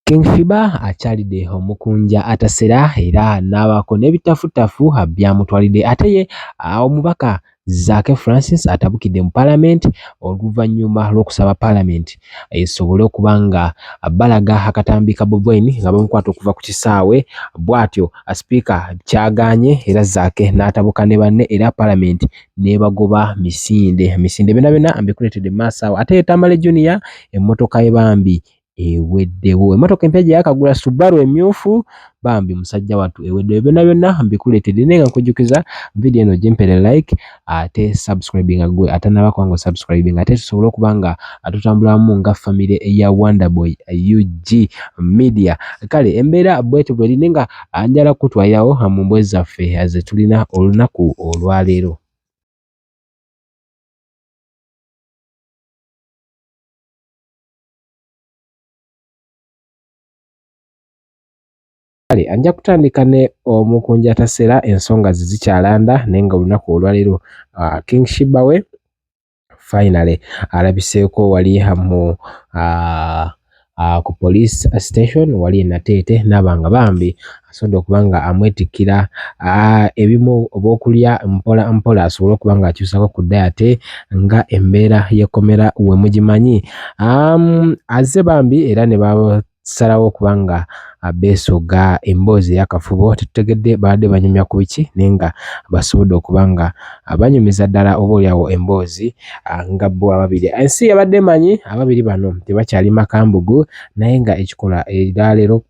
King Fiba akyalidde omukunja Atasera era n'abaako n'ebitafutafu by'amutwalidde. Ate ye omubaka Zaake Francis atabukidde mu Palamenti oluvannyuma lw'okusaba Palamenti esobole okuba nga balaga akatambi ka Bobi Wine nga bamukwata okuva ku kisaawe, bw'atyo sipiika ky'agaanye era Zaake n'atabuka ne banne era Palamenti n'ebagoba misinde. Misinde byonna byonna mbikuleetedde mu maaso awo. Ate ye Tamale Junior emmotoka ye bambi eweddewo. Emmotoka empya gye yakagula Subaru emyufu bambi musajja wattu eweddewo. Byonna byonna mbikuleetedde naye nga nkujjukiza vidiyo eno gimpere like ate subscribinga gwe atannaba kuba nga osubscribinga ate tusobole okuba nga tutambulamu nga famire ya Wonderboy UG Media. Kale embeera bwetyo bweri naye nga njala kukutwalirawo mu mboozi zaffe ze tulina olunaku olwaleero. Kale nja kutandika ne omukunja Atasera, ensonga ze zikyalanda naye nga olunaku olwaleero King Shiba we finally alabiseeko wali mu ku police station wali e Nateete n'aba nga bambi asobodde okuba nga amwetikkira ebimu obw'okulya mpola mpola asobole okuba nga akyusako ku diet nga embeera y'ekkomera we mugimanyi. Azze bambi era ne basalawo okuba nga beesogga emboozi ey'akafubo, tetutegedde babadde banyumya ku biki naye nga basobodde okuba nga banyumiza ddala oboolyawo emboozi nga bo ababiri. Ensi yabadde emanyi ababiri bano tebakyali makambugu naye nga ekikolwa era leero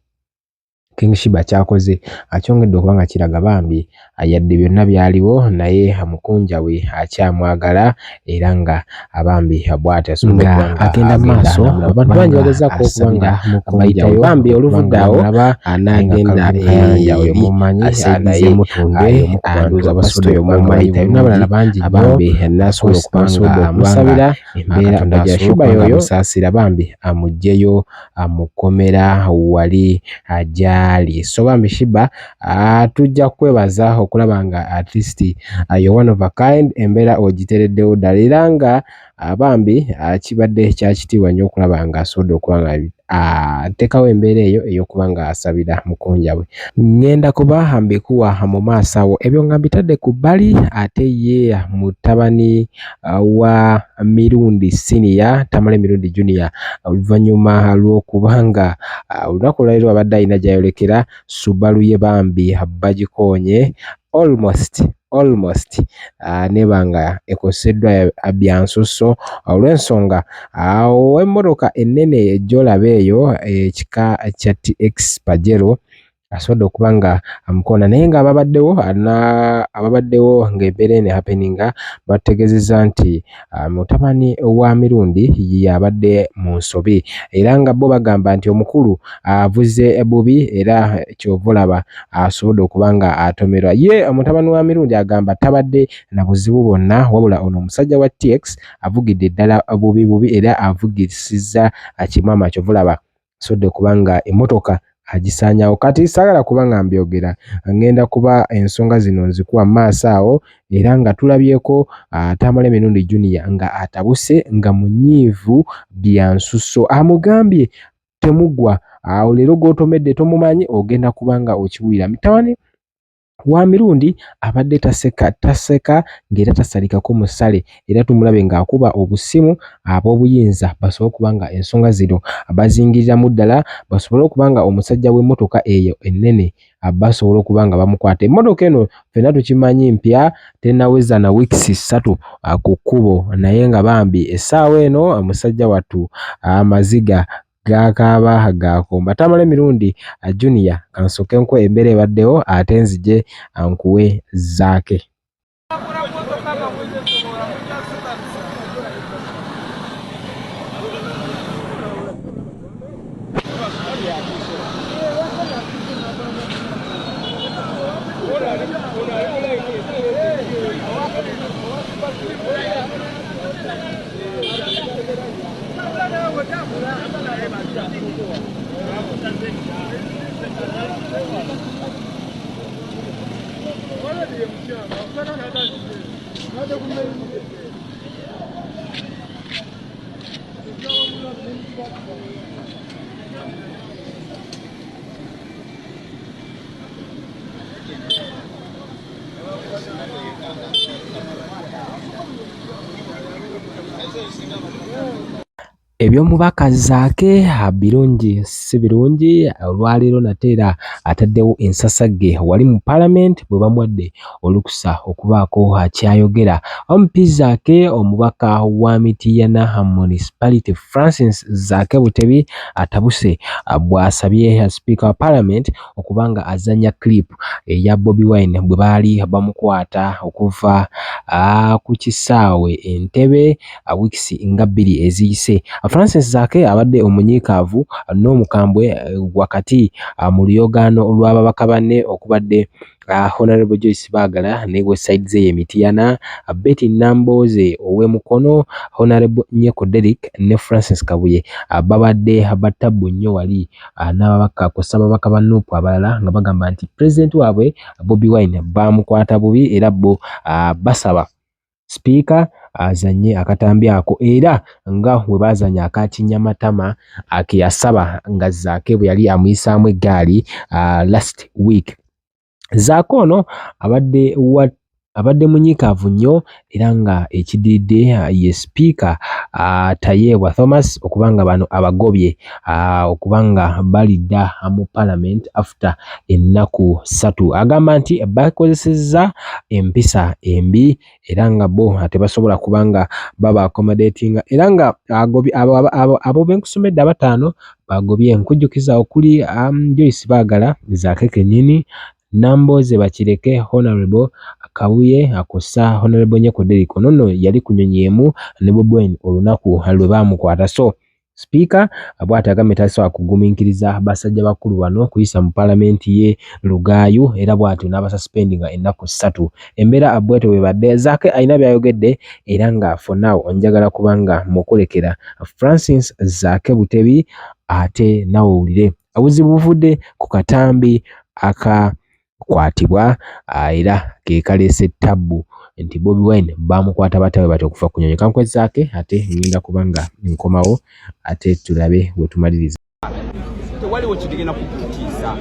King Shiba ky'akoze akyongedde okuba nga kiraga bambi yadde byonna byaliwo naye mukunja we akyamwagala era nga bambi bw'atyo asobodde Nga okuba nga agenda mu maaso, agenda abantu bangi bagezaako okuba nga mukunja we bayitayo bambi oluvudde awo n'agenda n'agenda Kayanja oyo eri mumanyi aseebize naye Mutunde omu ku bantu ndowooza abasobodde pasita oyo okuba nga mumanyi bayitayo bulungi n'abalala bangi nnyo bambi n'asobola okuba nga abasobodde okuba nga amusabira embeera Katonda gya asobole Shiba okuba nga y'oyo amusaasira bambi amuggyeyo mu kkomera wali gy'ali. So bambi Shiba tujja kukwebaza okulaba nga at least you're one of a kind, embeera ogiteereddewo ddala era nga bambi kibadde kya kitiibwa nnyo okulaba nga asobodde okuba nga ateekawo embeera eyo ey'okuba nga asabira mukunja we. Ŋŋenda kuba mbikuwa mu maaso awo, ebyo nga mbitadde ku bbali ate ye mutabani wa Mirundi Senior, Tamale Mirundi Junior oluvannyuma lw'okuba nga olunaku olwaleero abadde alina gy'ayolekera Subaru ye bambi bagikoonye almost almost n'eba nga ekoseddwa bya nsusso olw'ensonga ow'emmotoka ennene gy'olaba eyo ekika kya TX Pajero asobodde okuba nga amukoona naye nga ababaddewo ababaddewo ng'embeera eno ehappeninga bategeezezza nti mutabani wa Mirundi y'abadde mu nsobi era nga bo bagamba nti omukulu avuze bubi era ky'ova olaba asobodde okuba nga atomerwa. Ye mutabani wa Mirundi agamba tabadde na buzibu bwonna wabula ono omusajja wa TX avugidde ddala bubi bubi era avugisizza kimama ky'ova olaba asobodde okuba nga emmotoka agisaanyaawo. Kati saagala kuba nga mbyogera, ŋŋenda kuba ensonga zino nzikuwa mu maaso awo era nga tulabyeko Tamale Mirundi Junior nga atabuse nga munyiivu bya nsusso. Amugambye temugwa awo leero gw'otomedde tomumanyi ogenda kuba nga okiwulira. Mutabani wa Mirundi abadde taseka taseka ng'era tasalikako musale era tumulabe ng'akuba obusimu ab'obuyinza basobole okuba nga ensonga zino bazingiriramu ddala basobole okuba nga omusajja w'emmotoka eyo ennene basobola okuba nga bamukwata. Emmotoka eno ffenna tukimanyi mpya tennaweza na weeks ssatu ku kkubo naye nga bambi essaawa eno musajja wattu amaziga gaakaaba gaakomba. Tamale Mirundi Junior kansooke nkuwe embeera ebaddewo ate nzije nkuwe Zaake. Eby'omubaka Zaake birungi si birungi, olwaleero nate era ataddewo ensasagge wali mu Palamenti bwe bamuwadde olukusa okubaako ky'ayogera. MP Zaake omubaka wa Mityana Municipality Francis Zaake Butebi atabuse bw'asabye sipiika wa Palamenti okuba nga azannya clip eya Bobi Wine bwe baali bamukwata okuva ku kisaawe e Ntebe weeks nga bbiri eziyise. Francis Zaake abadde omunyiikaavu n'omukambwe wakati mu luyoogaano lw'ababaka banne okubadde Honorable Joyce Baagala naye we side ze ye Mityana, Betty Nambooze ow'e Mukono, Honorable Nyeko Derrick ne Francis Kabuye babadde batabbu nnyo wali n'ababaka kw'ossa ababaka ba NUP abalala nga bagamba nti pulezidenti waabwe Bobi Wine baamukwata bubi era bo basaba sipiika azannye akatambi ako era nga bwe baazannya aka Kinyamatama ke yasaba nga Zaake bwe yali amuyisaamu eggaali last week. Zaake ono abadde wa abadde munyiikaavu nnyo era nga ekiddiridde ye sipiika Tayebwa Thomas okuba nga bano abagobye okuba nga balidda mu Palamenti after ennaku ssatu. Agamba nti bakozesezza empisa embi era nga bo tebasobola kuba nga baba accommodatinga era nga agobye abo be nkusomedde abataano bagobye nkujjukiza okuli Joyce Baagala, Zaake kennyini, Nambooze Bakireke, Honorable Kabuye kw'ossa Honorable Nyeko Derrick. Ono nno yali ku nnyonyi emu ne Bobi Wine olunaku lwe baamukwata. So sipiika bw'atyo agambye tasobola kugumiikiriza basajja bakulu bano kuyisa mu Palamenti ye Lugaayu era bw'atyo n'abasuspendinga ennaku ssatu. Embeera bw'etyo bw'ebadde. Zaake alina by'ayogedde era nga for now njagala kuba nga mukulekera Francis Zaake Butebi ate naawe owulire. Obuzibu buvudde ku katambi akakwatibwa era ke kaleese ttabbu nti Bobi Wine baamukwata batya bwe batyo okuva ku nnyonyi. Kankuwe Zaake ate ngenda kuba nga nkomawo ate tulabe we tumaliriza. Tewaliwo kigenda kututiisa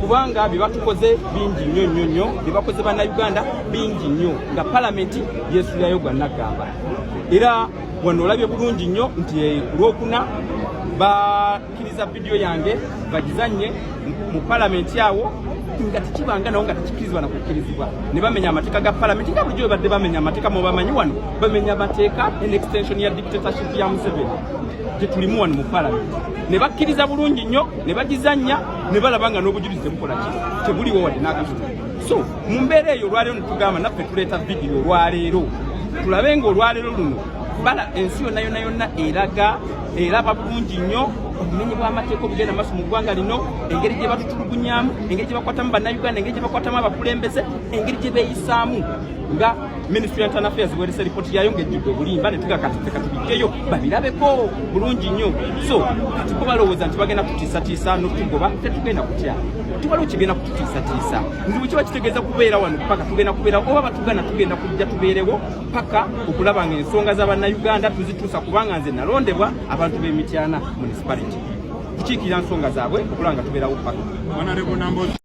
kubanga bye batukoze bingi nnyo nnyo nnyo, bye bakoze Bannayuganda bingi nnyo nga Palamenti yeesulirayo gwa naggamba. Era wano olabye bulungi nnyo nti ku Lwokuna bakkiriza vidiyo yange bagizanye mu Palamenti awo nga tekibanga nawo nga tekikkirizibwa na kukkirizibwa, ne bamenya amateeka ga Palamenti nga bulijjo badde bamenya amateeka. Mubamanyi wano bamenya amateeka en extension ya dictatorship ya Museveni gye tulimu wano mu Palamenti, ne bakkiriza bulungi nnyo ne bagizannya ne balaba nga n'obujulizi tebukola ki, tebuliwo wadde n'akatono. So mu mbeera eyo olwaleero netugamba naffe tuleeta vidiyo olwaleero tulabe nga olwaleero luno bala ensi yonna yonna yonna eraga eraba bulungi nnyo obumenyi bw'amateeka obugenda maaso mu ggwanga lino, engeri gye batutulugunyamu, engeri gye bakwatamu Bannayuganda, engeri gye bakwatamu abakulembeze, engeri gye beeyisaamu nga Ministry ya Internal Affairs bwerese ripooti yayo ng'ejjudde obulimba. Ne tuga kati ffe katubijjeyo babirabeko bulungi nnyo. So kati bo balowooza nti bagenda kutiisatiisa n'otugoba. Tetugenda kutya, tiwaliwo kigenda kututiisatiisa. Nti bwe kiba kitegeeza kubeera wano paka tugenda kubeera, oba batugana tugenda kujja tubeerewo paka okulaba nga ensonga z'Abannayuganda tuzituusa, kubanga nze nalondebwa abantu b'e Mityana Municipality kukiikirira nsonga zaabwe okulaba nga tubeerawo paka.